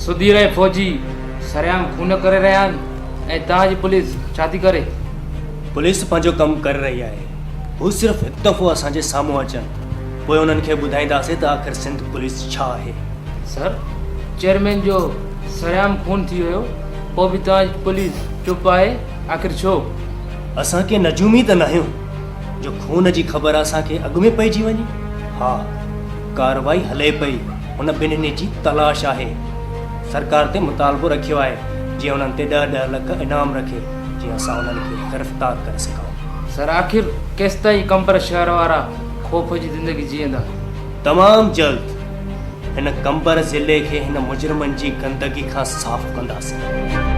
سڌير ۽ فوجي سرعام خون ڪري رهيا آهن ۽ توهان جي پوليس ڇا ٿي ڪري؟ پوليس پنهنجو ڪم ڪري رهي آهي. هو صرف هڪ دفعو اسان جي سامهون اچن، پوء انهن کي ٻڌائينداسين ته آخر سنڌ پوليس ڇا آهي. سر، چيئرمين جو سرعام خون ٿي ويو، پوء به توهان جي پوليس چپ آهي، آخر ڇو؟ اسان ڪي نجومي ته ناهيون جو خون جي خبر اسان کي اڳ ۾ پئجي وڃي. ها، ڪارروائي هلي پئي، هن ٻنهي جي تلاش آهي. سرڪار تي مطالبو رکيو آهي جيئن انهن تي ڏهه ڏهه لک انعام رکي جيئن اسان انهن کي گرفتار ڪري سگهون. سر آخر ڪيستائين قمبر شهر وارا خوف جي زندگي جيئندا؟ تمام جلد هن قمبر ضلعي کي هن مجرمن جي گندگي کان صاف ڪنداسين.